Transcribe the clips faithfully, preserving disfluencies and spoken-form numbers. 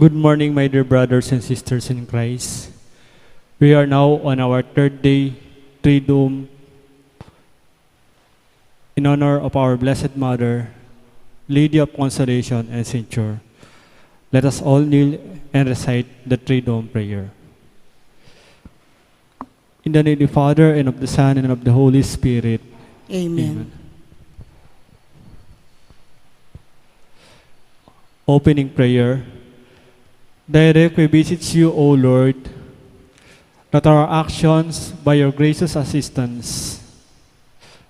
Good morning, my dear brothers and sisters in Christ. We are now on our third day Triduum in honor of our Blessed Mother, Lady of Consolation and Saint George. Let us all kneel and recite the Triduum prayer. In the name of the Father, and of the Son, and of the Holy Spirit. Amen. Amen. Opening prayer. Direct we beseech you, O Lord, that our actions, by your gracious assistance,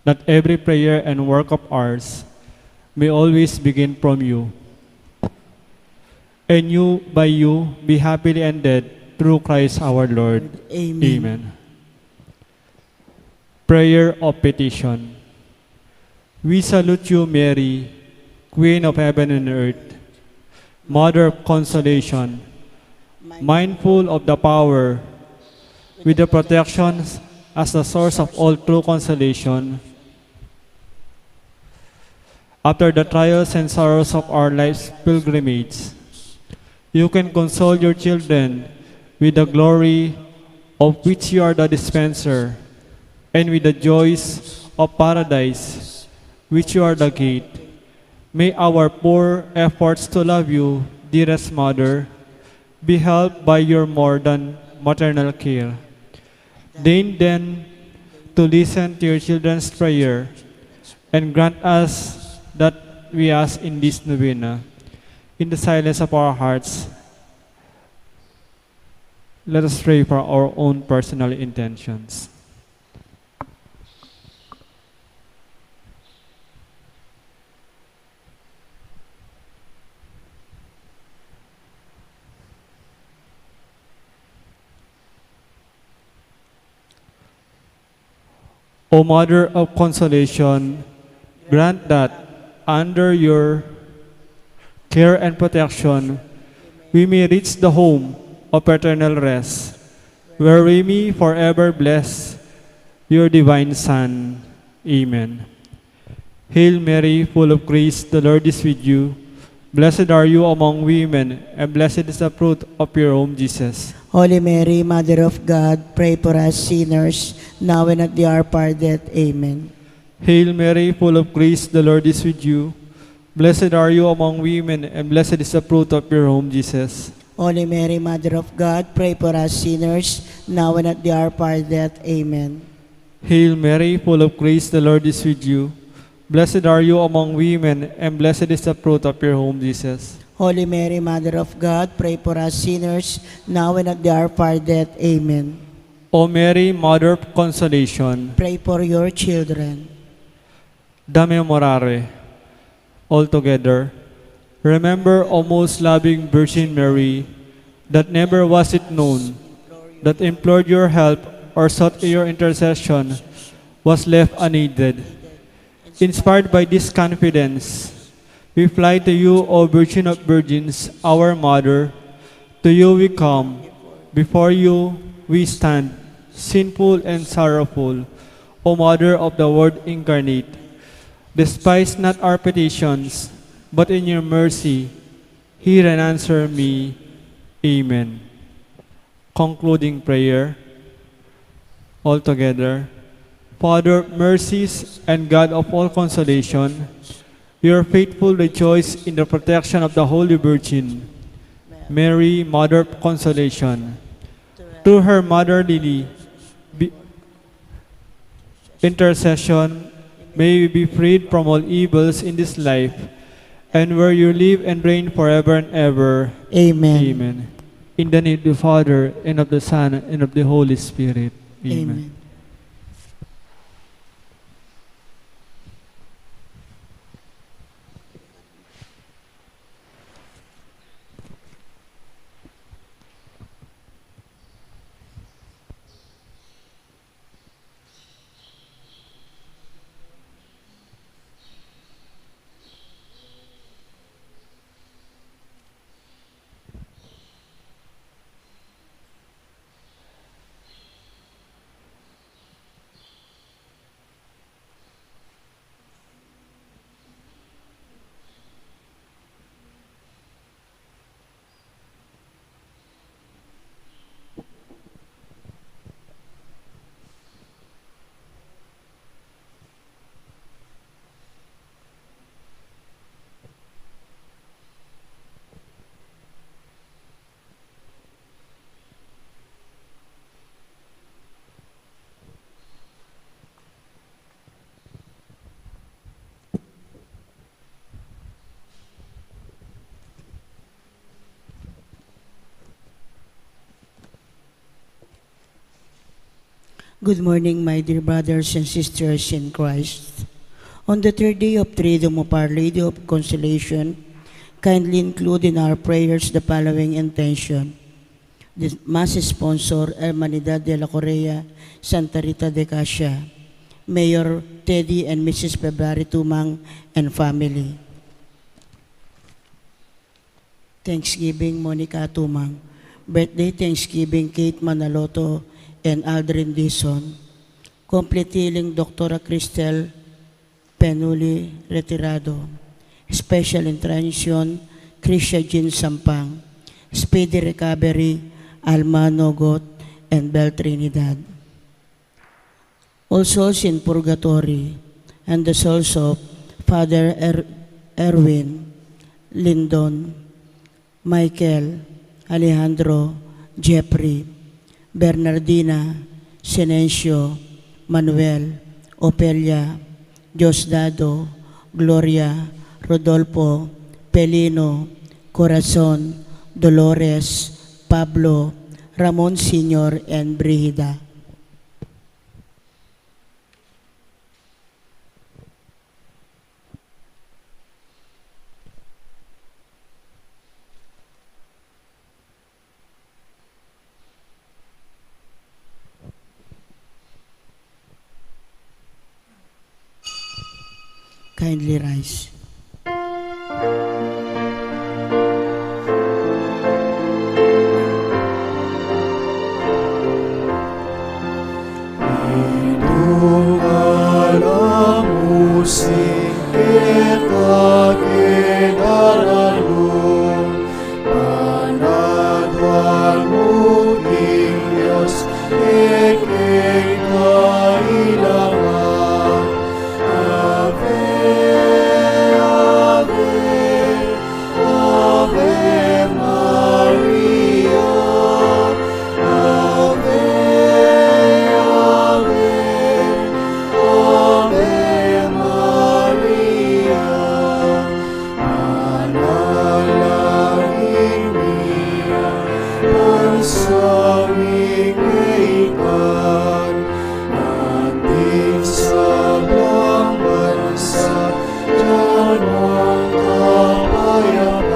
that every prayer and work of ours may always begin from you, and you, by you, be happily ended, through Christ our Lord. Amen. Amen. Prayer of petition. We salute you, Mary, Queen of heaven and earth, Mother of consolation, mindful of the poor, with the protection as the source of all true consolation. After the trials and sorrows of our life's pilgrimage, you can console your children with the glory of which you are the dispenser, and with the joys of paradise which you are the gate. May our poor efforts to love you, dearest Mother, be helped by your more than maternal care. Deign then to listen to your children's prayer, and grant us that we ask in this novena. In the silence of our hearts, let us pray for our own personal intentions. O Mother of Consolation, grant that, under your care and protection, we may reach the home of eternal rest, where we may forever bless your divine Son. Amen. Hail Mary, full of grace, the Lord is with you. Blessed are you among women, and blessed is the fruit of your womb, Jesus. Holy Mary, Mother of God, pray for us sinners, now and at the hour of our death. Amen. Hail Mary, full of grace, the Lord is with you. Blessed are you among women, and blessed is the fruit of your womb, Jesus. Holy Mary, Mother of God, pray for us sinners, now and at the hour of our death. Amen. Hail Mary, full of grace, the Lord is with you. Blessed are you among women, and blessed is the fruit of your womb, Jesus. Holy Mary, Mother of God, pray for us sinners, now and at the hour of our death. Amen. O Mary, Mother of Consolation, pray for your children. Dame Orare. All together, remember, O most loving Virgin Mary, that never was it known that implored your help or sought your intercession was left unaided. Inspired by this confidence, we fly to you, O Virgin of Virgins, our Mother. To you we come, before you we stand, sinful and sorrowful, O Mother of the Word incarnate. Despise not our petitions, but in your mercy hear and answer me. Amen. Concluding prayer. All together. Father of mercies and God of all consolation, your faithful rejoice in the protection of the Holy Virgin, Mary, Mother of Consolation. Through her motherly be-, intercession, may we be freed from all evils in this life, and where you live and reign forever and ever. Amen. Amen. In the name of the Father, and of the Son, and of the Holy Spirit. Amen. Amen. Good morning, my dear brothers and sisters in Christ. On the third day of Triduum of Our Lady of Consolation, kindly include in our prayers the following intention. The Mass sponsor, Hermanidad de la Correa, Santa Rita de Casia. Mayor Teddy and Missus February Tumang and family. Thanksgiving, Monica Tumang. Birthday Thanksgiving, Kate Manaloto and Aldrin Dizon. Complete healing, Doctora Cristel Penuli, retirado. Special intention, Krisha Jean Sampang. Speedy recovery, Alma Nogot and Bel Trinidad. All souls in purgatory, and the souls of Father Er-, Erwin, Lindon, Michael, Alejandro, Jeffrey, Bernardina, Senencio, Manuel, Ofelia, Diosdado, Gloria, Rodolfo, Pelino, Corazon, Dolores, Pablo, Ramon Senior, and Brigida. Kindly rise. Itong alamusing keta keng daralu, panagwan mu king Dios, e keng kailangan. Ave, Ave, Ave Maria, Ave, Ave, Ave Maria. Manalangin ya nang sa ming kaitan, ating sablang bansa, dinan mung kapayapan.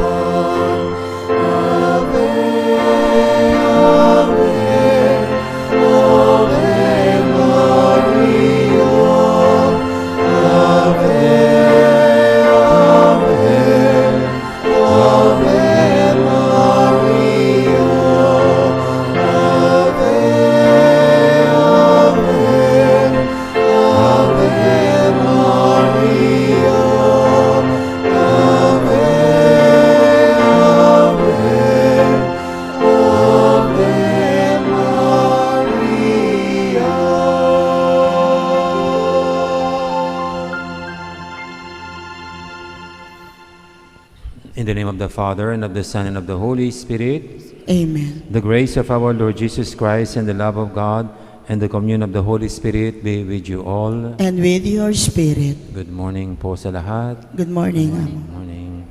Ave, Ave, Ave Maria. Ave, Ave, Ave Maria. Ave, Ave, Ave Maria. Ave, Ave, Ave Maria. In the name of the Father, and of the Son, and of the Holy Spirit. Amen. The grace of our Lord Jesus Christ, and the love of God, and the communion of the Holy Spirit be with you all. And with your spirit. Good morning po sa lahat. Good morning, Amo. Good morning.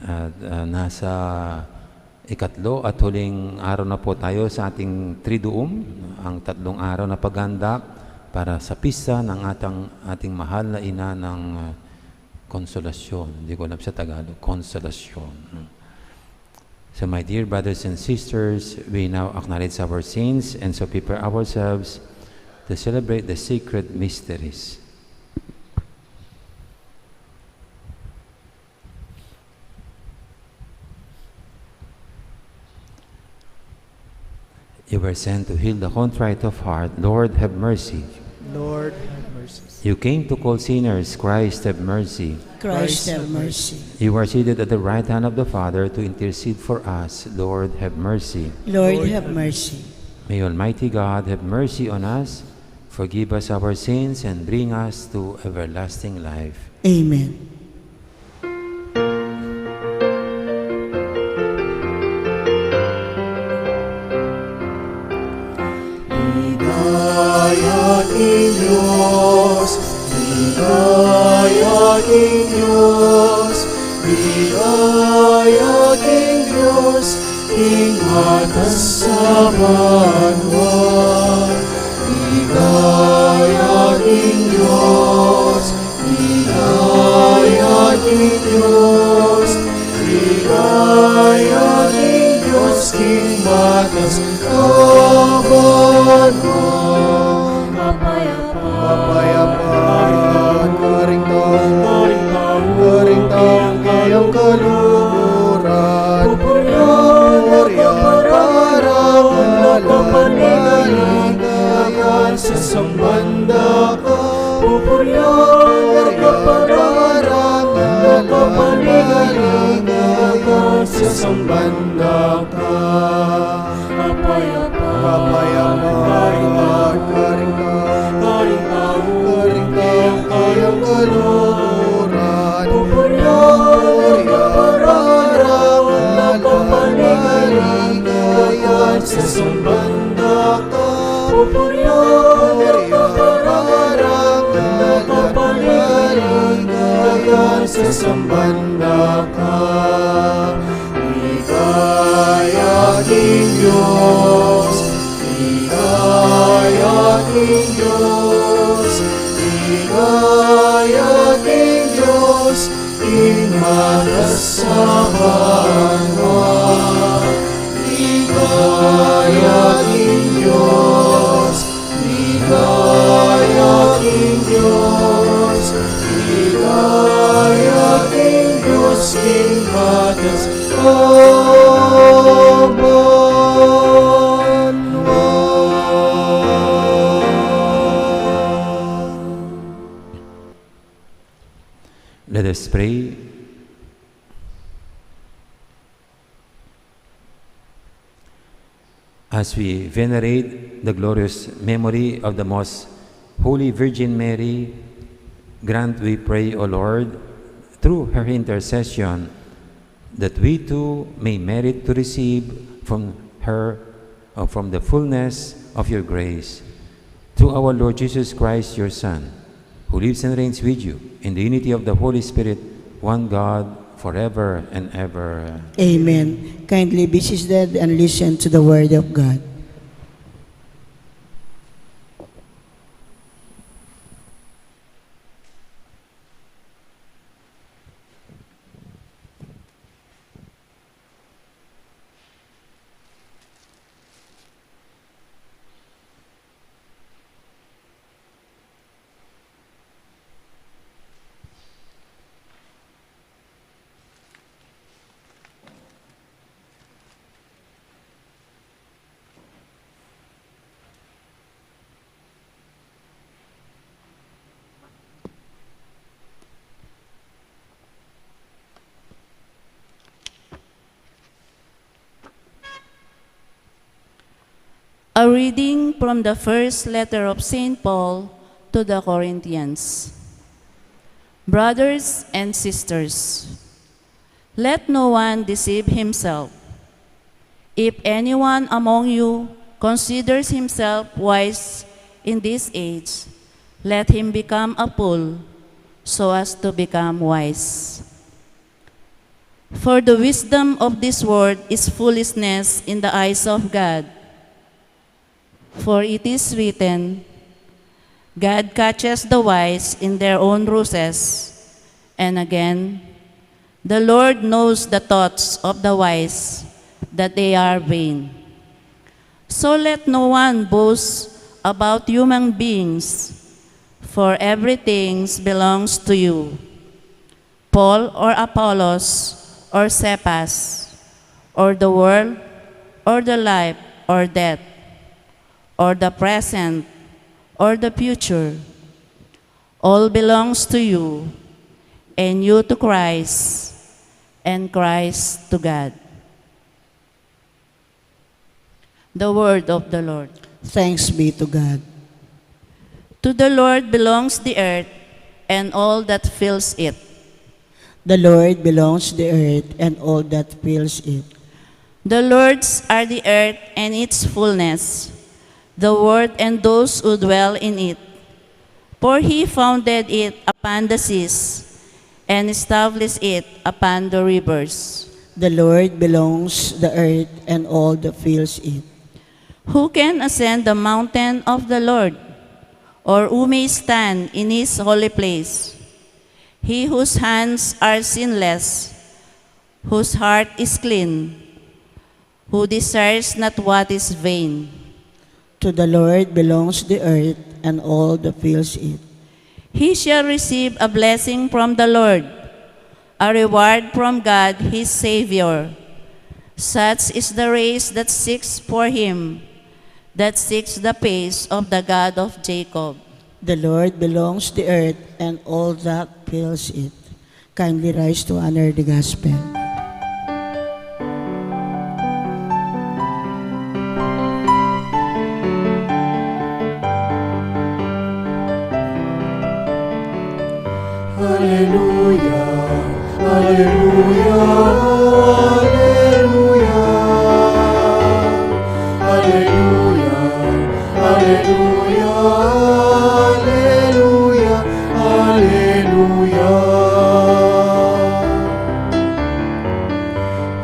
At, ah, nasa ikatlo at huling araw na po tayo sa ating Triduum, ang tatlong araw na paghahandang para sa pista ng atang, ating mahal na ina ng, ah, Konsolasyon. Hindi ko alam sa Tagalog, Konsolasyon. So, my dear brothers and sisters, we now acknowledge our sins and so prepare ourselves to celebrate the sacred mysteries. You were sent to heal the contrite of heart. Lord, have mercy. Lord, have mercy. You came to call sinners. Christ, have mercy. Christ, have mercy. You are seated at the right hand of the Father to intercede for us. Lord, have mercy. Lord, have mercy. May Almighty God have mercy on us, forgive us our sins, and bring us to everlasting life. Amen. Ligaya king Dios, ligaya king Dios, ligaya king Dios, king atas a banua. Ika Pupurian ka pa, kapaligayan ka, sasamban da ka. Kapayapaan, kapayapaan, karing tau, karing tau, karing tau, kaluguran. Pupurian ka pa, kapaligayan ka, sasamban da ka. Pupurian ka pa, kapaligayan ka, sasamban da ka. Ligaya king Dios, ligaya king Dios, ligaya king Dios, king matas a banua. Ligaya king Dios, ligaya king Dios, ligaya king Dios, king matas a banua. Let us pray. As we venerate the glorious memory of the Most Holy Virgin Mary, grant, we pray, O Lord, through her intercession, that we too may merit to receive from her, uh, from the fullness of your grace. Through our Lord Jesus Christ, your Son, who lives and reigns with you in the unity of the Holy Spirit, one God, forever and ever. Amen. Kindly be seated and listen to the word of God. A reading from the first letter of Saint Paul to the Corinthians. Brothers and sisters, let no one deceive himself. If anyone among you considers himself wise in this age, let him become a fool, so as to become wise. For the wisdom of this world is foolishness in the eyes of God. For it is written, "God catches the wise in their own ruses." And again, "The Lord knows the thoughts of the wise, that they are vain." So let no one boast about human beings, for everything belongs to you. Paul or Apollos or Cephas, or the world, or the life, or death, or the present, or the future, all belongs to you, and you to Christ, and Christ to God. The word of the Lord. Thanks be to God. To the Lord belongs the earth and all that fills it. The Lord belongs the earth and all that fills it. The Lord's are the earth and its fullness, the world and those who dwell in it. For he founded it upon the seas, and established it upon the rivers. The Lord belongs the earth and all that fills it. Who can ascend the mountain of the Lord? Or who may stand in his holy place? He whose hands are sinless, whose heart is clean, who desires not what is vain. To the Lord belongs the earth and all that fills it. He shall receive a blessing from the Lord, a reward from God his Savior. Such is the race that seeks for him, that seeks the face of the God of Jacob. The Lord belongs the earth and all that fills it. Kindly rise to honor the gospel. Alleluia, alleluia, alleluia, alleluia, alleluia, alleluia, alleluia.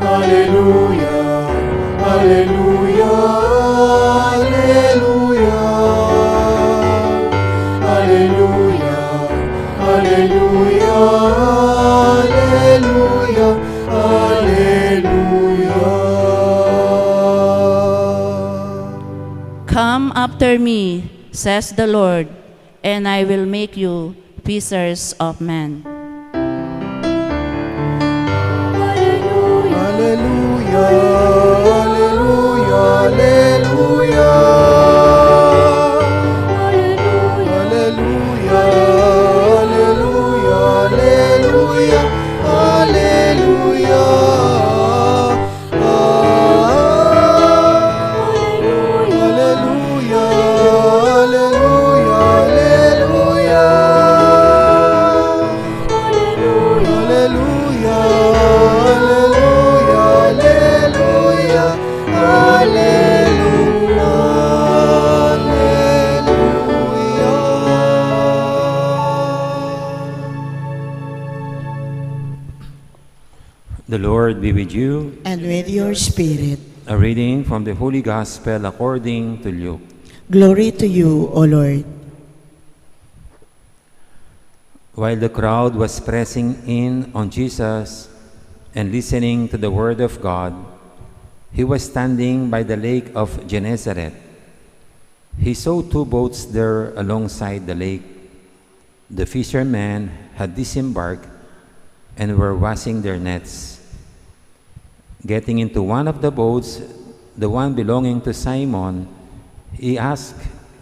Alleluia, alleluia, alleluia. Alleluia, alleluia, alleluia, alleluia. Come after me, says the Lord, and I will make you fishers of men. Alleluia, alleluia, alleluia. Alleluia, alleluia, alleluia, alleluia. Alleluia, alleluia, alleluia. Alleluia, alleluia, alleluia, alleluia. The Lord be with you. And with your spirit. A reading from the Holy Gospel according to Luke. Glory to you, O Lord. While the crowd was pressing in on Jesus and listening to the word of God, he was standing by the lake of Gennesaret. He saw two boats there alongside the lake. The fishermen had disembarked and were washing their nets. Getting into one of the boats, the one belonging to Simon, he asked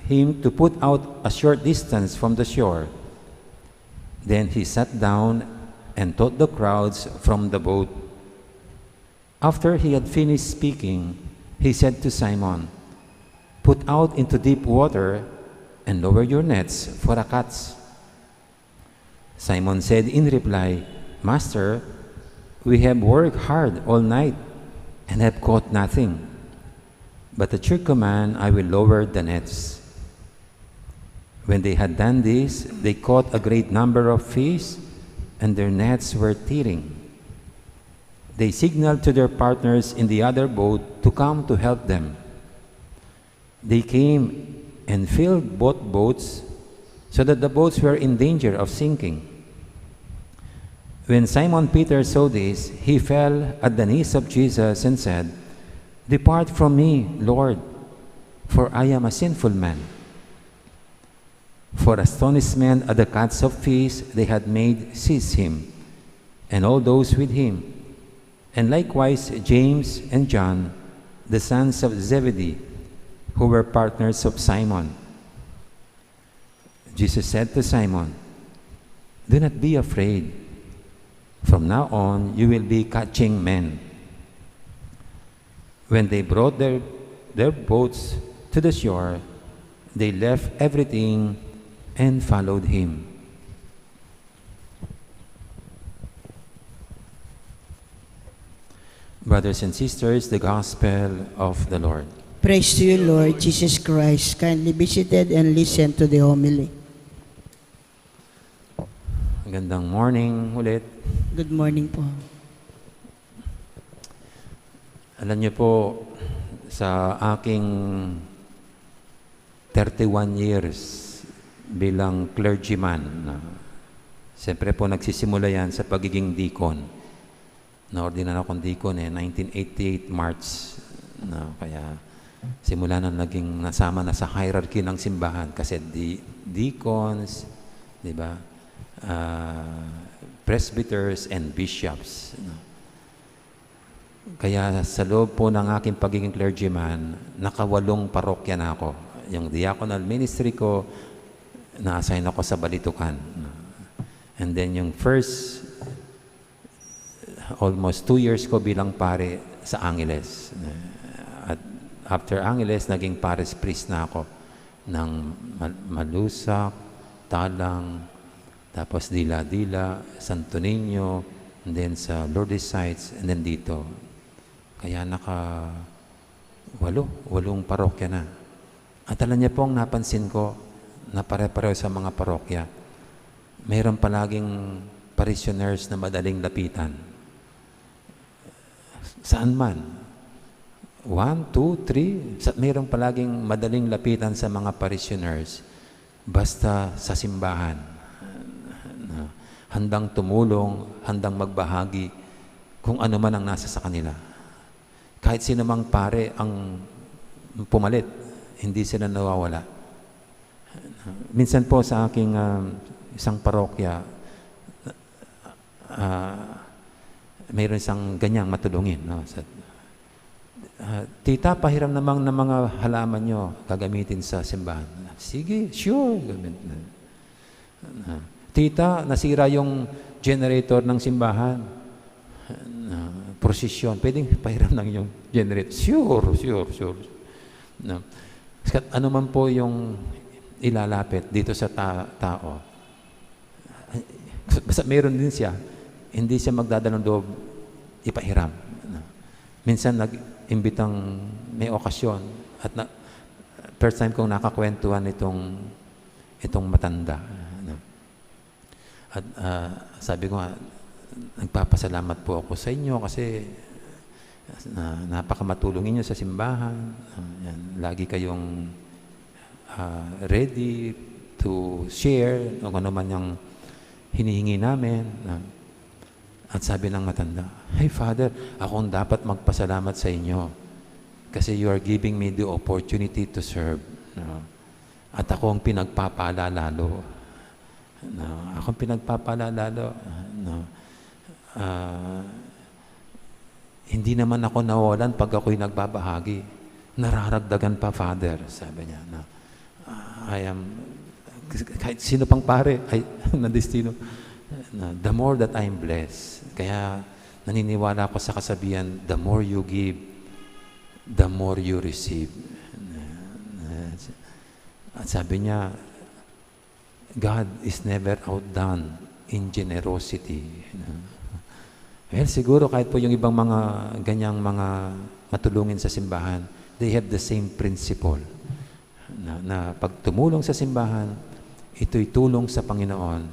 him to put out a short distance from the shore. Then he sat down and taught the crowds from the boat. After he had finished speaking, he said to Simon, "Put out into deep water and lower your nets for a catch." Simon said in reply, "Master, we have worked hard all night and have caught nothing. But at your command, I will lower the nets." When they had done this, they caught a great number of fish, and their nets were tearing. They signaled to their partners in the other boat to come to help them. They came and filled both boats, so that the boats were in danger of sinking. When Simon Peter saw this, he fell at the knees of Jesus and said, "Depart from me, Lord, for I am a sinful man." For astonishment at the catch of fish they had made seized him, and all those with him, and likewise James and John, the sons of Zebedee, who were partners of Simon. Jesus said to Simon, "Do not be afraid. From now on, you will be catching men." When they brought their, their boats to the shore, they left everything and followed him. Brothers and sisters, the gospel of the Lord. Praise to you, Lord Jesus Christ. Kindly be seated and listen to the homily. Magandang morning ulit. Good morning po. Alam niyo po, sa aking thirty-one years bilang clergyman, no, siyempre po, nagsisimula yan sa pagiging deacon. Naordinan akong deacon, eh, nineteen eighty-eight March, no? Kaya simula na naging nasama na sa hierarchy ng simbahan kasi di-, deacons, di ba? Ah, presbyters and bishops, no? Kaya sa loob po ng aking pagiging clergyman, nakawalong parokya na ako. Yung diaconal ministry ko, na-assign ako sa Balitukan. And then yung first, almost two years ko bilang pare sa Angeles. At after Angeles, naging parish priest na ako ng Mal-, Malusac, Talang, tapos Dila-Dila, Santo Niño, and then sa Lourdes Sites, and then dito. Kaya naka walo, walong parokya na. At alam niya po, ang napansin ko, na pare-pareho sa mga parokya, mayroon palaging parishioners na madaling lapitan. Saan man. One, two, three. Sa, mayroon palaging madaling lapitan sa mga parishioners. Basta sa simbahan. Na handang tumulong, handang magbahagi kung ano man ang nasa sa kanila. Kahit sino mang pare ang pumalit, hindi sila nawawala. Minsan po sa aking, ah, isang parokya, ah, mayroon isang ganyang matulungin, no? Sa, ah, "Tita, pahiram namang ng mga halaman nyo gagamitin sa simbahan." "Sige, sure." Gamit na. Ah, "Tita, nasira yung generator ng simbahan." Ah, "Prosesyon, pwedeng pahiram ng yung generator?" "Sure, sure, sure." No? Sa ano man po yung ilalapit dito sa ta-, tao, basta meron din siya, hindi siya magdadalang loob ipahiram. No? Minsan nag-imbitang may okasyon at na, first time kong nakakwentuhan itong, itong matanda. No? At, ah, sabi ko nga, "Nagpapasalamat po ako sa inyo kasi na, napakamatulungin niyo sa simbahan. Ah, yan, lagi kayong, ah, ready to share kung ano man yung hinihingi namin." Ah, at sabi ng matanda, "Hey, Father, ako ang dapat magpasalamat sa inyo kasi you are giving me the opportunity to serve." No? At ako ang pinagpapala lalo. No, ako ang pinagpapala lalo. No. Ah, hindi naman ako nawawalan pag ako'y nagbabahagi. Nararagdagan pa, Father, sabi niya. No. Ah, I am, kahit sino pang pare ay na destino. No, the more that I'm blessed. Kaya naniniwala ako sa kasabihan, the more you give, the more you receive. At sabi niya, "God is never outdone in generosity." Well, siguro kahit po yung ibang mga ganyang mga matulungin sa simbahan, they have the same principle. Na, na pag tumulong sa simbahan, ito'y tulong sa Panginoon.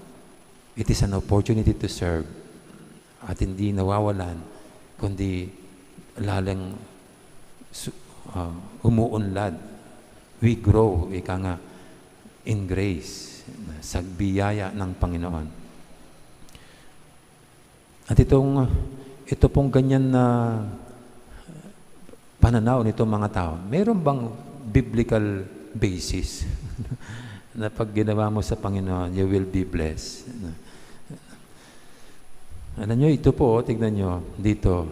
It is an opportunity to serve. At hindi nawawalan, kundi lalang su-, ah, umuunlad. We grow, ika nga, in grace, sa biyaya ng Panginoon. At itong, ito pong ganyan na pananaw nitong mga tao, meron bang biblical basis na pag ginawa mo sa Panginoon, you will be blessed? Alam nyo, ito po, tignan nyo, dito,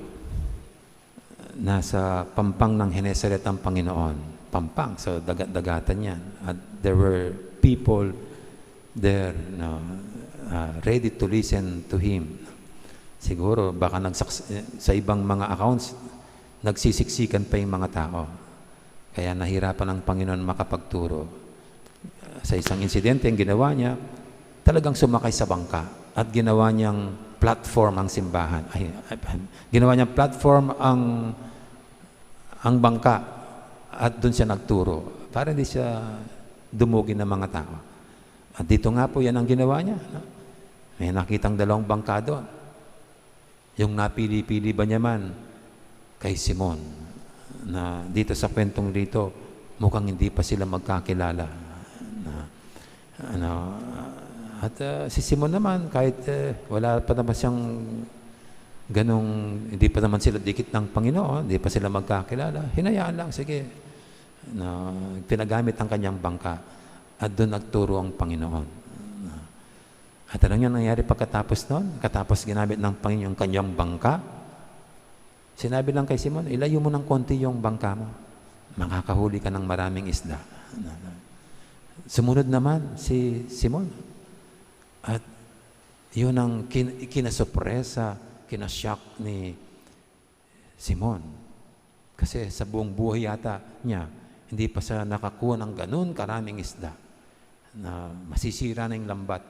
nasa pampang ng Genesaret ang Panginoon. Pampang, so dagat-dagatan yan. At there were people there, no, ah, ready to listen to Him. Siguro, baka nagsaks-, sa ibang mga accounts, nagsisiksikan pa yung mga tao. Kaya nahirapan ang Panginoon makapagturo. Sa isang insidente, ang ginawa niya, talagang sumakay sa bangka at ginawa niyang platform ang simbahan. Ay, ay, ginawa niyang platform ang, ang bangka at dun siya nagturo para hindi siya dumugi ng mga tao. At dito nga po, yan ang ginawa niya, no? May nakitang dalawang bangka doon. Yung napili-pili ba niya man kay Simon, na dito sa kwentong dito, mukhang hindi pa sila magkakilala. Na, ano, at, ah, si Simon naman, kahit, eh, wala pa naman siyang ganong, hindi pa naman sila dikit ng Panginoon, hindi pa sila magkakilala, hinayaan lang, sige. Na, pinagamit ang kanyang bangka at doon nagturo ang Panginoon. At alam niyo nangyari pagkatapos nun? Katapos ginamit ng Panginoon yung kanyang bangka, sinabi lang kay Simon, "Ilayo mo ng konti yung bangka mo. Makakahuli ka ng maraming isda." Sumunod naman si Simon. At yun ang kin-, kinasurpresa, kinashock ni Simon. Kasi sa buong buhay yata niya, hindi pa siya nakakuha ng ganun karaming isda na masisira na yung lambat.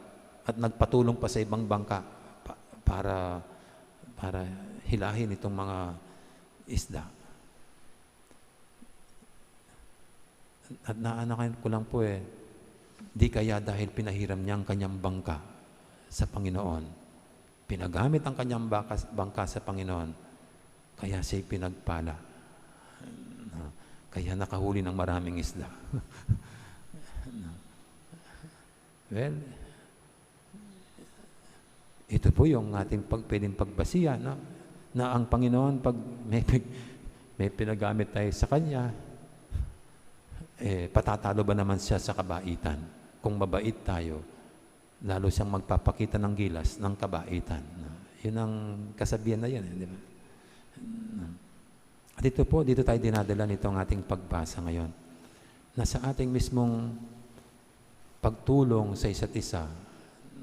At nagpatulong pa sa ibang bangka pa-, para, para hilahin itong mga isda. At naanakan ko lang po eh, di kaya dahil pinahiram niya ang kanyang bangka sa Panginoon. Pinagamit ang kanyang bangka, bangka sa Panginoon, kaya siya'y pinagpala. No? Kaya nakahuli ng maraming isda. No? Well, ito po yung ating pag-, pwedeng pagbasihan, no? Na ang Panginoon, pag may pag-, may pinagamit tayo sa Kanya, eh, patatalo ba naman siya sa kabaitan? Kung mabait tayo, lalo siyang magpapakita ng gilas ng kabaitan, no? Yun ang kasabihan na yun, eh, di ba? At ito po, dito tayo dinadala nitong ating pagbasa ngayon. Na sa ating mismong pagtulong sa isa't isa,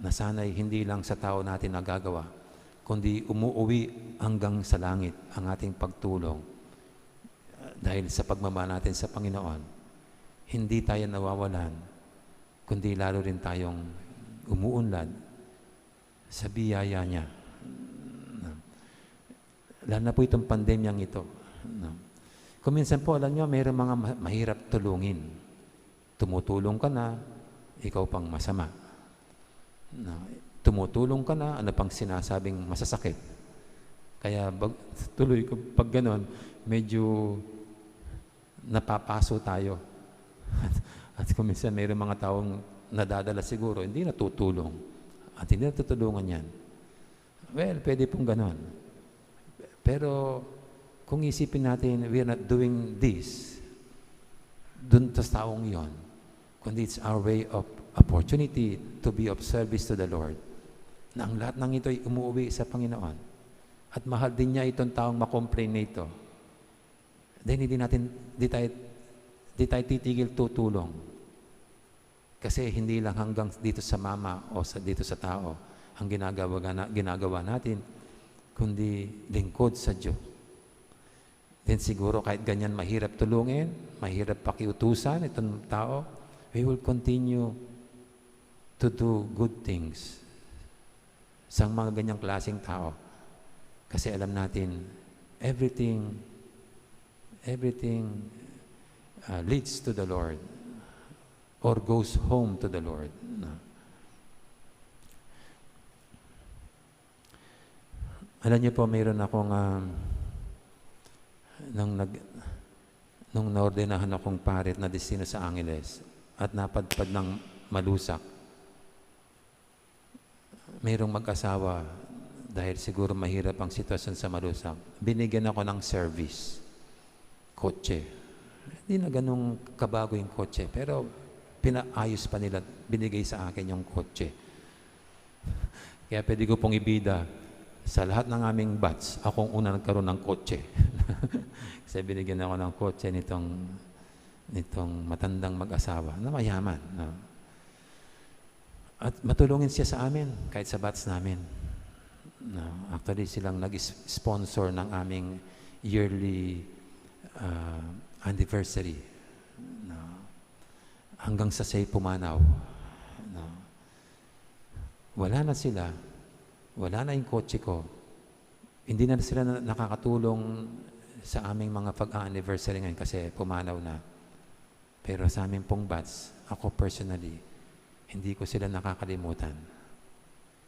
na sana'y hindi lang sa tao natin nagagawa, kundi umuuwi hanggang sa langit ang ating pagtulong. Dahil sa pagmamahal natin sa Panginoon, hindi tayo nawawalan, kundi lalo rin tayong umuunlad sa biyaya niya. Lalo na po itong pandemyang ito, no? Kung minsan po, alam nyo, mayroong mga ma-, mahirap tulungin. Tumutulong ka na, ikaw pang masama. No? Tumutulong ka na, ano pang sinasabing masasakit. Kaya bag-, tuloy ko, pag ganon, medyo napapaso tayo. At, at kung minsan mayroong mga taong nadadala siguro, hindi natutulong. At hindi natutulungan yan. Well, pwede pong ganon. Pero kung isipin natin, we are not doing this dun sa taong yon, kundi it's our way of opportunity to be of service to the Lord. Na ang lahat ng ito ay umuwi sa Panginoon. At mahal din niya itong taong makomplain na ito. Then hindi natin, di tayo, di tayo titigil tutulong. Kasi hindi lang hanggang dito sa mama o sa, dito sa tao ang ginagawa, na, ginagawa natin, kundi lingkod sa Diyos. Then siguro kahit ganyan mahirap tulungin, mahirap pakiutusan itong tao, we will continue to do good things sa mga ganyang klaseng tao. Kasi alam natin, everything, everything, uh, leads to the Lord or goes home to the Lord. No? Alam niyo po, mayroon akong, um, nung nag-, nung naordenahan akong pare at nadestino sa Angeles at napadpad ng Malusak, mayroong mag-asawa, dahil siguro mahirap ang sitwasyon sa Malusak, binigyan ako ng service. Kotse. Hindi na ganun kabago yung kotse, pero pinaayos pa nila, binigay sa akin yung kotse. Kaya pwede ko pong ibida, sa lahat ng aming batch, akong una nagkaroon ng kotse. Kasi binigyan ako ng kotse nitong, nitong matandang mag-asawa na mayaman, no? At matulungin siya sa amin, kahit sa batch namin. No, actually, silang nag-sponsor ng aming yearly, ah, anniversary. No, hanggang sa siya'y pumanaw. No, wala na sila, wala na yung kotse ko. Hindi na sila na-, nakakatulong sa aming mga pag-anniversary ngayon kasi pumanaw na. Pero sa amin pong batch, ako personally, hindi ko sila nakakalimutan.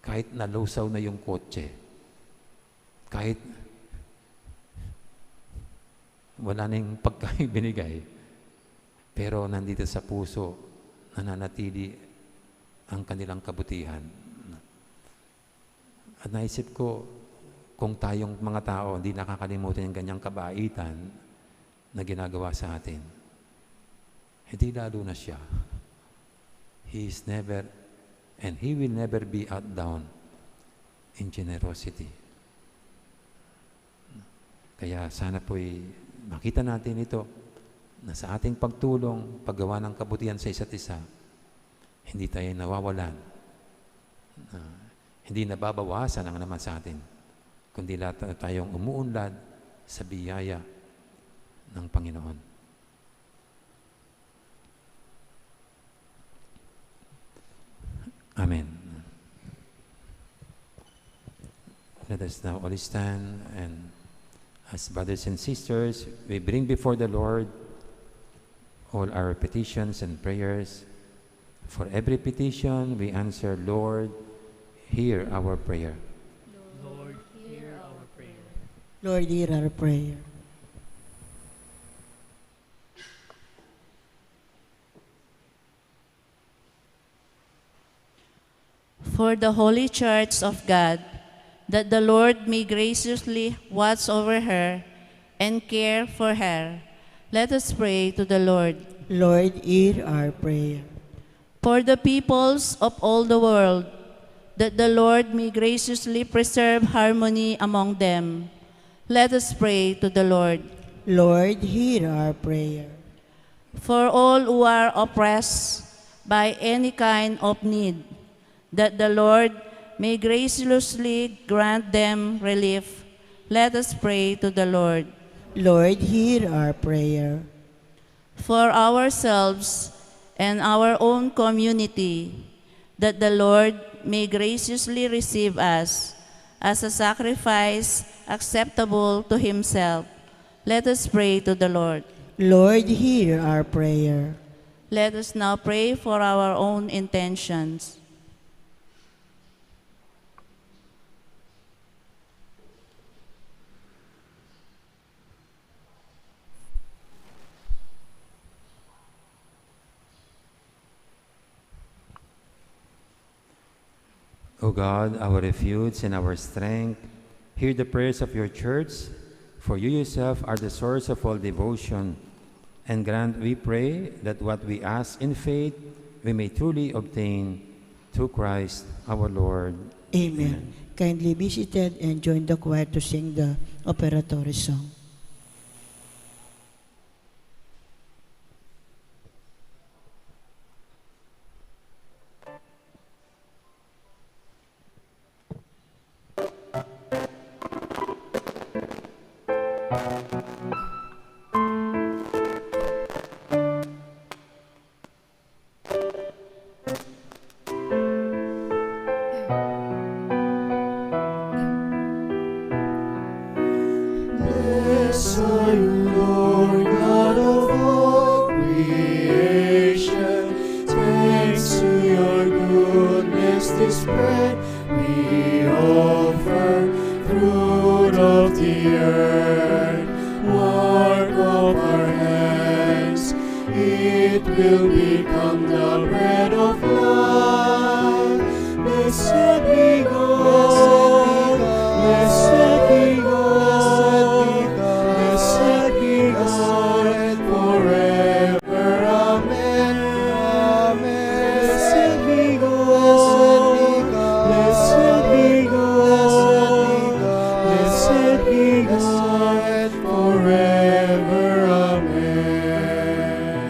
Kahit nalusaw na yung kotse, kahit wala na yung pagkain binigay, pero nandito sa puso, nananatili ang kanilang kabutihan. At naisip ko, kung tayong mga tao hindi nakakalimutan yung ganyang kabaitan na ginagawa sa atin, edi lalo na siya. He is never, and he will never be outdone in generosity. Kaya sana po'y makita natin ito, na sa ating pagtulong, paggawa ng kabutihan sa isa't isa, Hindi tayo nawawalan, ah, hindi nababawasan ang naman sa atin, kundi lahat tayong umuunlad sa biyaya ng Panginoon. Amen. Let us now all stand, and as brothers and sisters, we bring before the Lord all our petitions and prayers. For every petition we answer, "Lord, hear our prayer." Lord, hear our prayer. Lord, hear our prayer. For the Holy Church of God, that the Lord may graciously watch over her and care for her. Let us pray to the Lord. Lord, hear our prayer. For the peoples of all the world, that the Lord may graciously preserve harmony among them. Let us pray to the Lord. Lord, hear our prayer. For all who are oppressed by any kind of need, that the Lord may graciously grant them relief. Let us pray to the Lord. Lord, hear our prayer. For ourselves and our own community, that the Lord may graciously receive us as a sacrifice acceptable to Himself. Let us pray to the Lord. Lord, hear our prayer. Let us now pray for our own intentions. O God, our refuge and our strength, hear the prayers of your church, for you yourself are the source of all devotion. And grant, we pray, that what we ask in faith, we may truly obtain through Christ our Lord. Amen. Kindly be seated and join the choir to sing the offertory song. Bless you, Lord God of all creation. Thanks to your goodness displayed, we offer fruit of the earth, work of our hands. It will become the bread of life. Blessed be God, blessed be God, blessed be God forever. Amen. Blessed be God, blessed be God, blessed be God forever. Amen.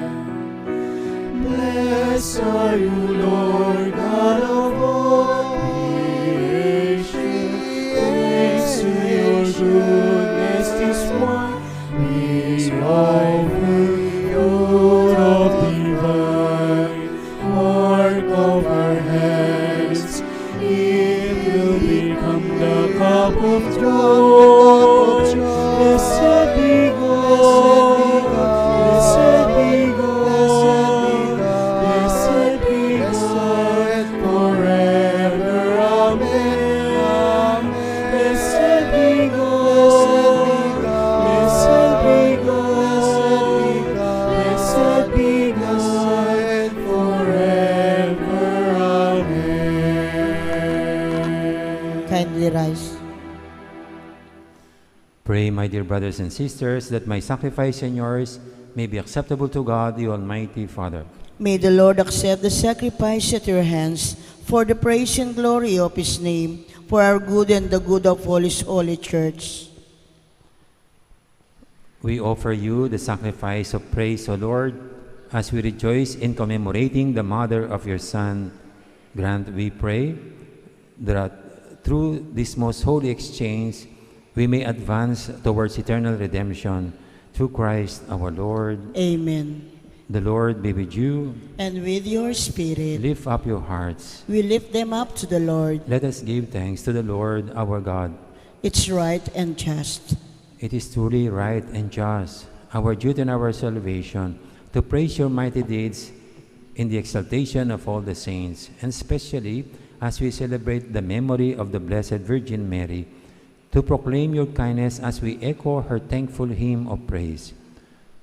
Bless you, Lord God of all creation. Thanks to your goodness this morning we offer fruit of the vine, work of our hands. It will become the cup of joy. Blessed be God, blessed be God, blessed be God forever. Amen. Blessed be God, blessed be God, blessed be God forever. Amen. Kindly rise. Pray, my dear brothers and sisters, that my sacrifice and yours may be acceptable to God, the Almighty Father. May the Lord accept the sacrifice at your hands for the praise and glory of his name, for our good and the good of all his holy church. We offer you the sacrifice of praise, O Lord, As we rejoice in commemorating the mother of your Son, grant, we pray, that through this most holy exchange, we may advance towards eternal redemption through Christ our Lord. Amen. The Lord be with you. And with your spirit. Lift up your hearts. We lift them up to the Lord. Let us give thanks to the Lord our God. It's right and just. It is truly right and just, our duty and our salvation, to praise your mighty deeds in the exaltation of all the saints, and especially as we celebrate the memory of the Blessed Virgin Mary, to proclaim your kindness as we echo her thankful hymn of praise.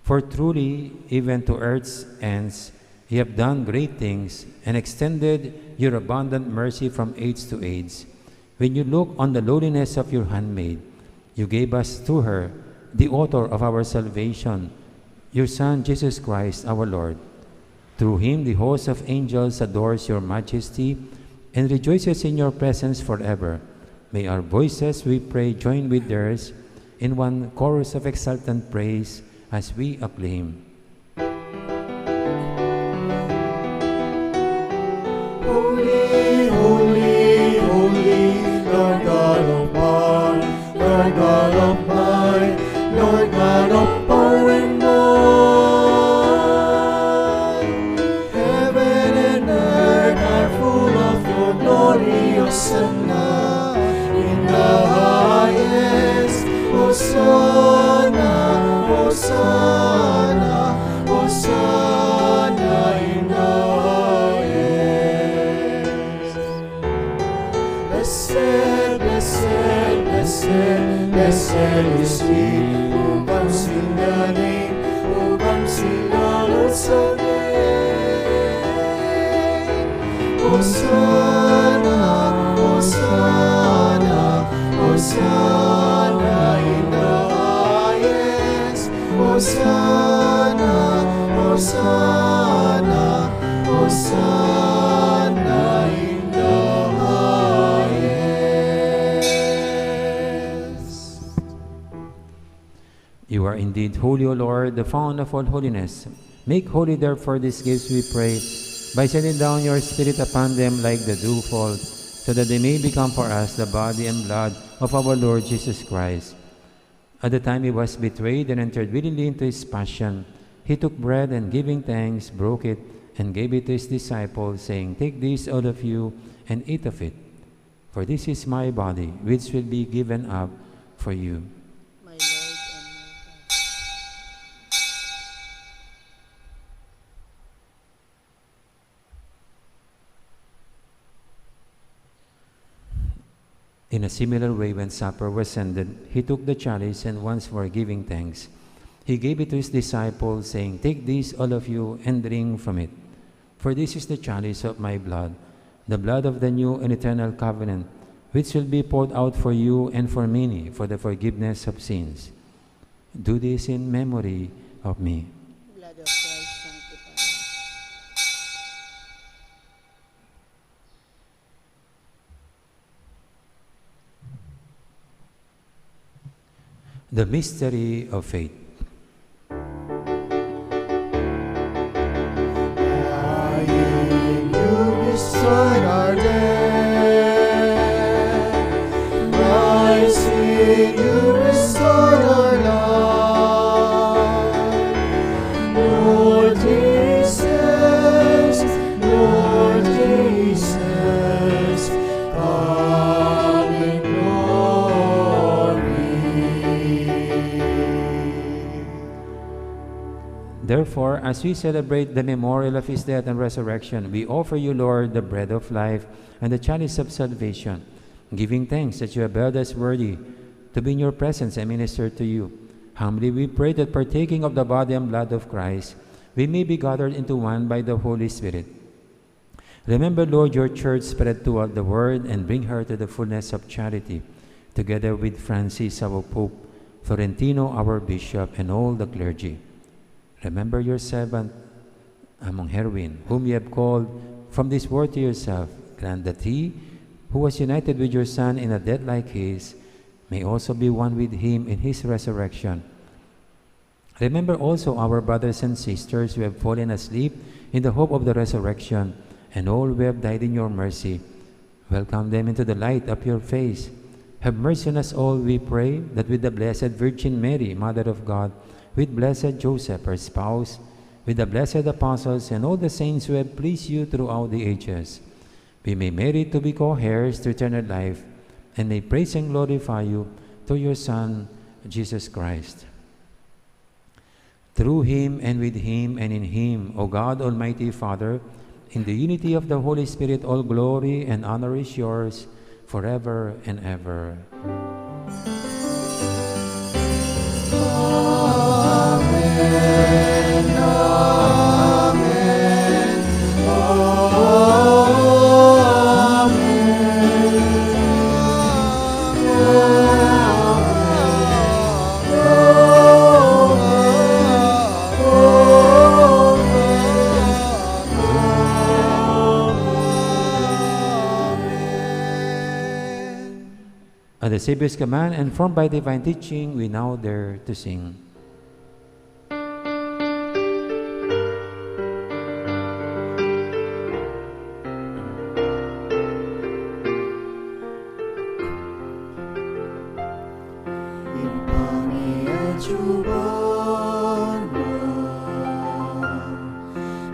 For truly, even to earth's ends, you have done great things and extended your abundant mercy from age to age. When you look on the lowliness of your handmaid, you gave us through her the author of our salvation, your Son, Jesus Christ, our Lord. Through him, the host of angels adores your majesty and rejoices in your presence forever. May our voices, we pray, join with theirs in one chorus of exultant praise as we acclaim. Holy, holy, holy, Lord God of power, Lord God of might, Lord God of power and might. Heaven and earth are full of your glory, Hosanna in the highest. Hosanna, Hosanna, Hosanna in the highest. Blessed, blessed, blessed, blessed is he who comes in the name, who comes in the Lord's name. Hosanna, Hosanna, Hosanna in the highest. Hosanna, Hosanna, Hosanna in the highest. You are indeed holy, O Lord, the fount of all holiness. Make holy, therefore, these gifts, we pray, by sending down your Spirit upon them like the dewfall, so that they may become for us the body and blood of our Lord Jesus Christ. At the time he was betrayed and entered willingly into his passion, he took bread and, giving thanks, broke it and gave it to his disciples, saying, "Take this, all of you, and eat of it. For this is my body, which will be given up for you." My Lord and my God. In a similar way, when supper was ended, he took the chalice and, once more giving thanks, he gave it to his disciples, saying, "Take this, all of you, and drink from it. For this is the chalice of my blood, the blood of the new and eternal covenant, which will be poured out for you and for many for the forgiveness of sins. Do this in memory of me." Blood of Christ, sanctify. The mystery of faith. Dying, you destroyed our death. Rising, you restored our life. Lord Jesus, Lord Jesus, come in glory. Therefore, as we celebrate the memorial of his death and resurrection, we offer you, Lord, the bread of life and the chalice of salvation, giving thanks that you have held us worthy to be in your presence and minister to you. Humbly we pray that, partaking of the body and blood of Christ, we may be gathered into one by the Holy Spirit. Remember, Lord, your church spread throughout the world and bring her to the fullness of charity, together with Francis, our Pope, Florentino, our Bishop, and all the clergy. Remember your servant, Among Herwin, whom you have called from this world to yourself. Grant that he, who was united with your Son in a death like his, may also be one with him in his resurrection. Remember also our brothers and sisters who have fallen asleep in the hope of the resurrection, and all who have died in your mercy. Welcome them into the light of your face. Have mercy on us all, we pray, that with the Blessed Virgin Mary, Mother of God, with Blessed Joseph, her spouse, with the blessed apostles, and all the saints who have pleased you throughout the ages, we may merit to be co-heirs to eternal life, and may praise and glorify you through your Son, Jesus Christ. Through him, and with him, and in him, O God, Almighty Father, in the unity of the Holy Spirit, all glory and honor is yours forever and ever. At the Savior's command, and formed by divine teaching, we now dare to sing.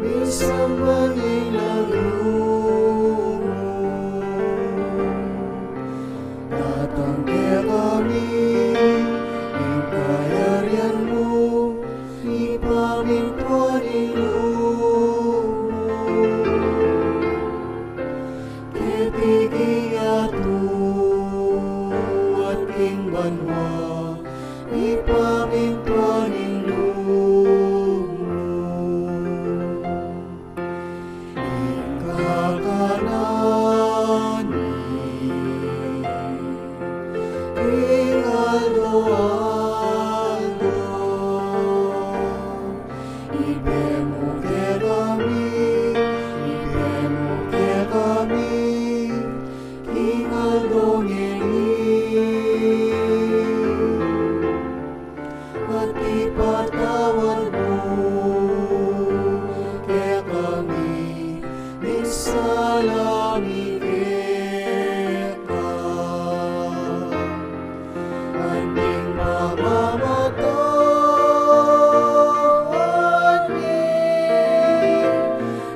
Misamban ing lagyu mu, datang kekami ing kayarian mu, ipamintuan ing lub mu. Keti king yatu at king banua, ipamintuan ing lub mu. Ing kakanan mi king aldo-aldo, ibie mu kekami, ibie mu kekami king aldo ngeni. At ipatawad mu kekami ding sala mi keka, anti ing pamamatawad mi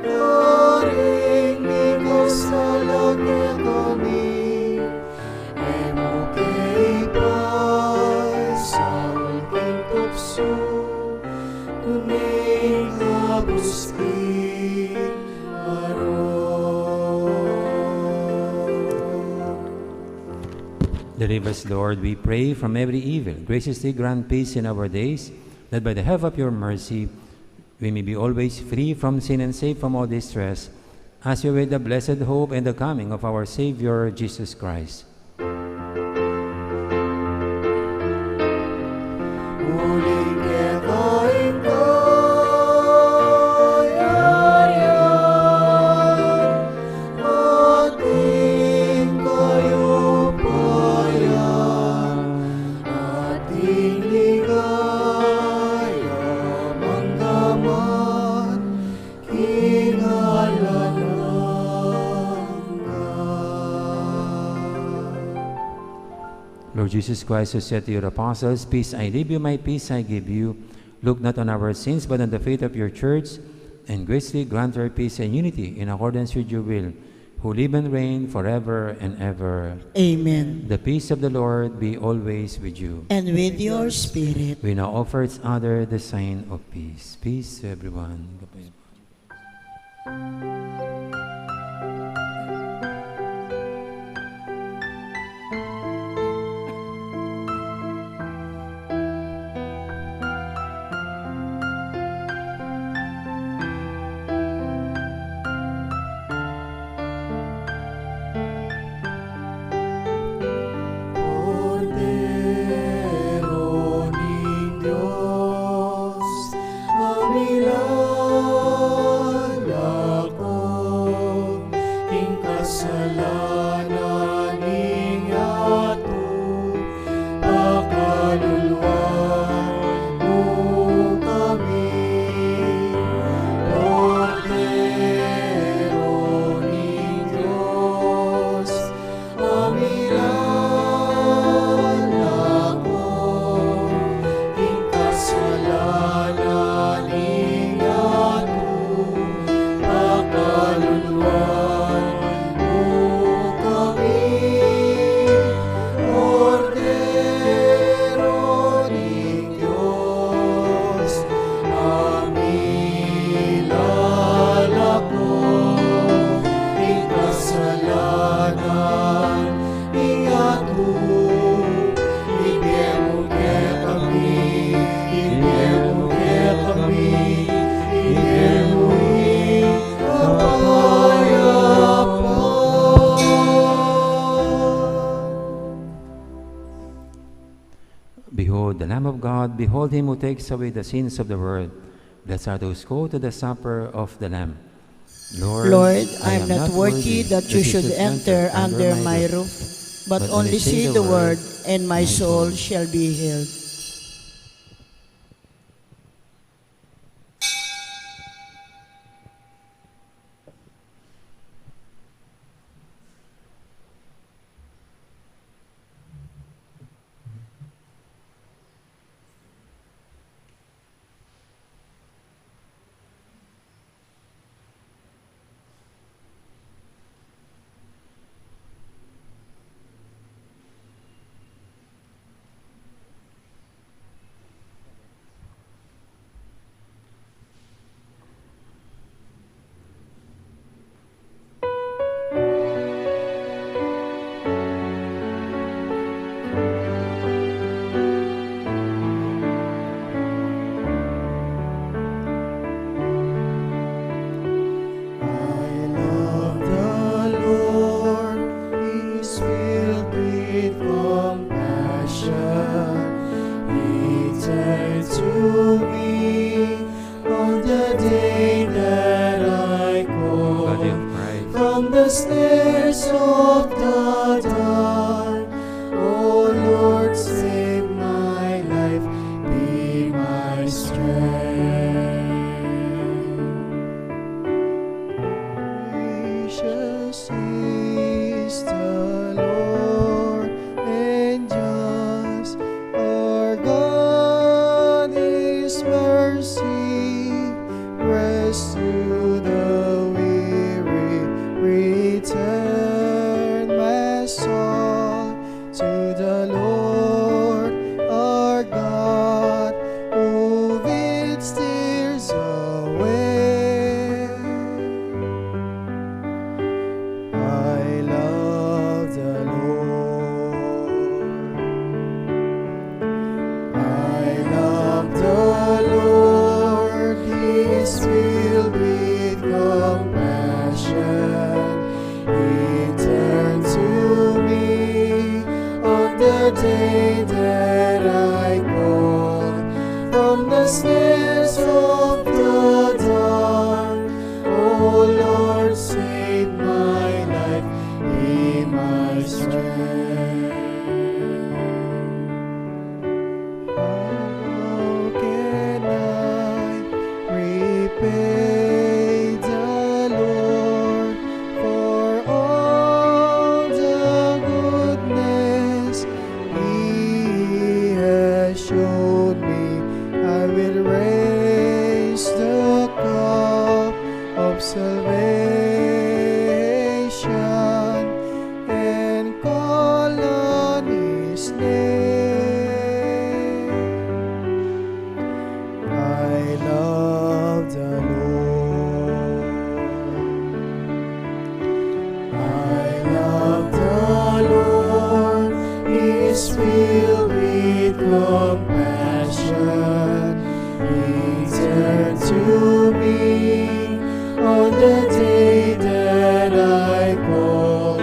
karing mikasala kekami. E mu ke ipaisaul king tuksu, nune ing kabus king marok. Deliver us, Lord, we pray, from every evil. Graciously grant peace in our days, that by the help of your mercy, we may be always free from sin and safe from all distress, as we await the blessed hope and the coming of our Savior, Jesus Christ. Uling keka ing kayarian, at ing kayupayan, at ing ligaya mangga man king alang angga. Lord Jesus Christ, who said to your apostles, "Peace I leave you, my peace I give you," look not on our sins, but on the faith of your church, and graciously grant her peace and unity in accordance with your will, who live and reign forever and ever. Amen. The peace of the Lord be always with you. And with your spirit. We now offer each other the sign of peace. Peace to everyone. Kordero ning Dios, a milalako The Lamb of God, behold him who takes away the sins of the world. Blessed are those called to the supper of the Lamb. Lord, I am not worthy that you should enter under my roof, but only say the word, and my soul shall be healed. I love the Lord, He is filled with compassion. He turned to me on the day that I called. Body of Christ. From the snares of the dark, O Lord, save my life, be my strength. Gracious is the Lord, and just our God, His mercy rest to the weary. Return, my soul, to the Lord our God, who wields tears away. I love the Lord. I love the Lord, He is filled with compassion. He turned to me on the day that I called from the snares of the dark. O Lord, save my life, be my strength. How can I repay the Lord for all the goodness He has showed me? I will raise the cup of salvation and call on His name. I love the Lord. I love the Lord. He is filled with compassion. He turned to me on the day that I called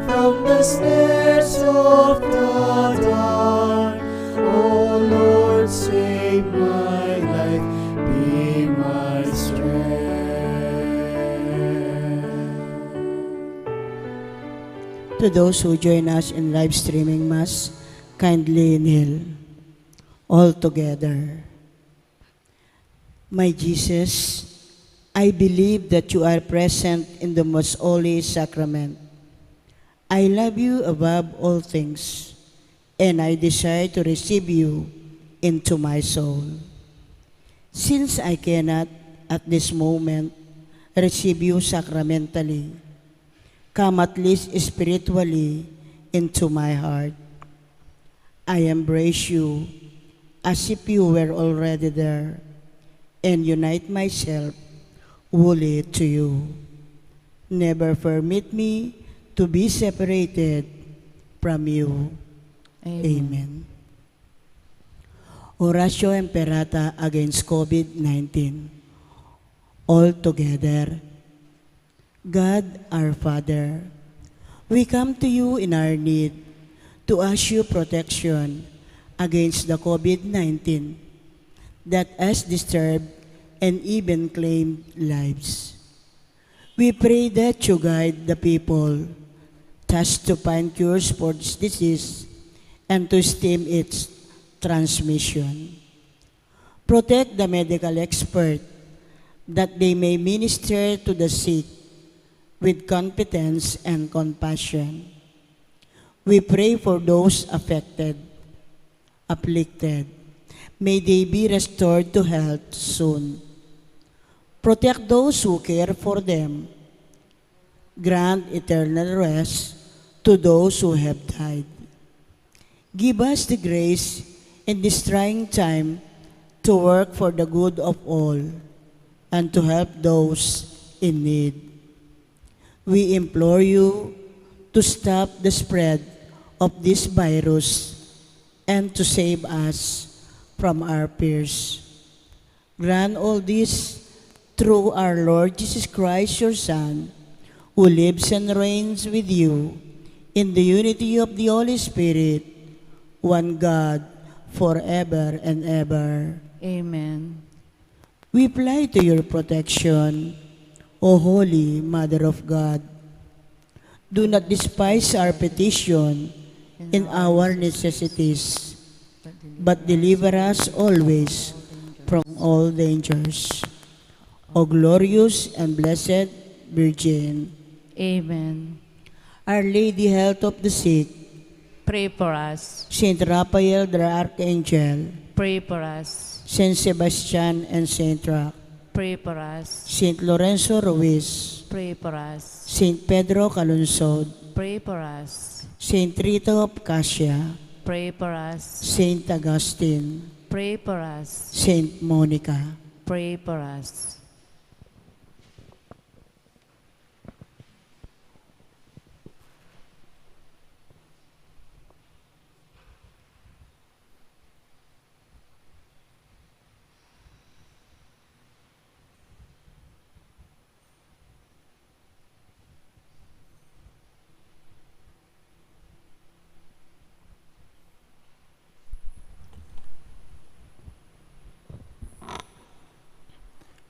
from the snares of the dark. O Lord, save my life, be my strength. To those who join us in live streaming Mass, kindly kneel. All together. My Jesus, I believe that you are present in the most holy sacrament. I love you above all things, and I desire to receive you into my soul. Since I cannot, at this moment, receive you sacramentally, come at least spiritually into my heart. I embrace you as if you were already there and unite myself wholly to you. Never permit me to be separated from you. Amen. Amen. Oratio Imperata against COVID nineteen. All together. God, our Father, we come to you in our need to ask you protection against the COVID nineteen that has disturbed and even claimed lives. We pray that you guide the people tasked to find cures for this disease and to stem its transmission. Protect the medical expert that they may minister to the sick with competence and compassion. We pray for those affected, afflicted. May they be restored to health soon. Protect those who care for them. Grant eternal rest to those who have died. Give us the grace in this trying time to work for the good of all and to help those in need. We implore you to stop the spread of this virus and to save us from our fears. Grant all this through our Lord Jesus Christ, your Son, who lives and reigns with you in the unity of the Holy Spirit, one God, forever and ever. Amen. We fly to your protection, O Holy Mother of God. Do not despise our petition in our necessities, but deliver us always from all dangers. O glorious and blessed Virgin. Amen. Our Lady, Health of the Sick. Pray for us. Saint Raphael the Archangel. Pray for us. Saint Sebastian and Saint Roch. Pray for us. Saint Lorenzo Ruiz. Pray for us. Saint Pedro Calungsod. Pray for us. Saint Rita of Cascia. Pray for us. Saint Augustine. Pray for us. Saint Monica. Pray for us.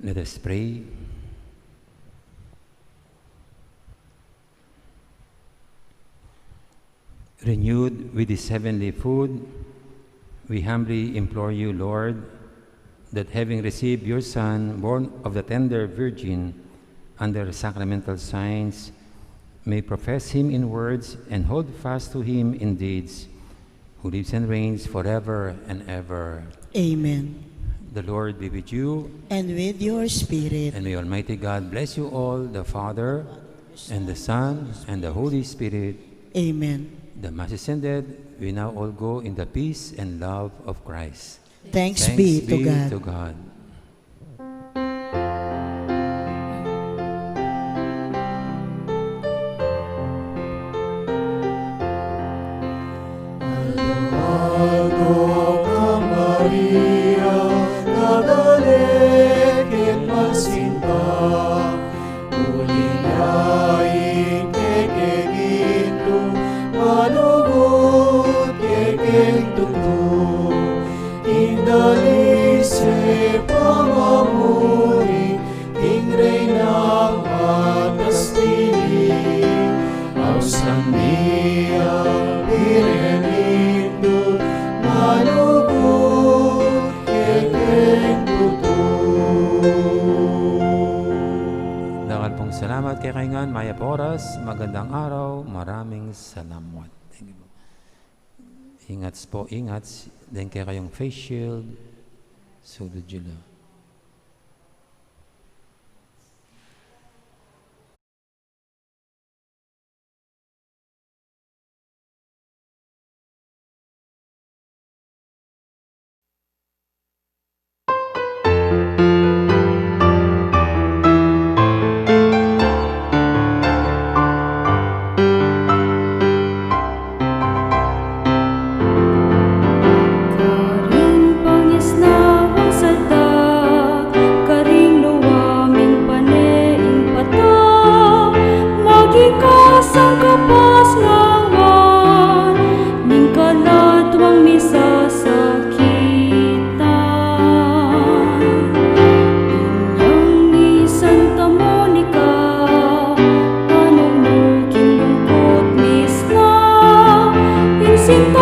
Let us pray. Renewed with this heavenly food, we humbly implore you, Lord, that having received your Son, born of the tender Virgin, under sacramental signs, may profess him in words and hold fast to him in deeds, who lives and reigns forever and ever. Amen. The Lord be with you. And with your spirit. And may Almighty God bless you all, the Father, and the Son, and the Holy Spirit. Amen. The Mass is ended. We now all go in the peace and love of Christ. Thanks be to God. Aldo ka, Maria, kadalekit magsinta, uli ya ing kekeng gintu, malugud kekeng tutu, king dalise pamamuri, king Reynang makastili, ausan mi ing bie ning mundo, malugud kekeng tutu. Dakal pung salamat kekayu ngan, mayap a oras, magandang araw, maraming salamat. Thank you po. Ingats po, ingats. Deng kekayung face shield, sulud yu la. Ping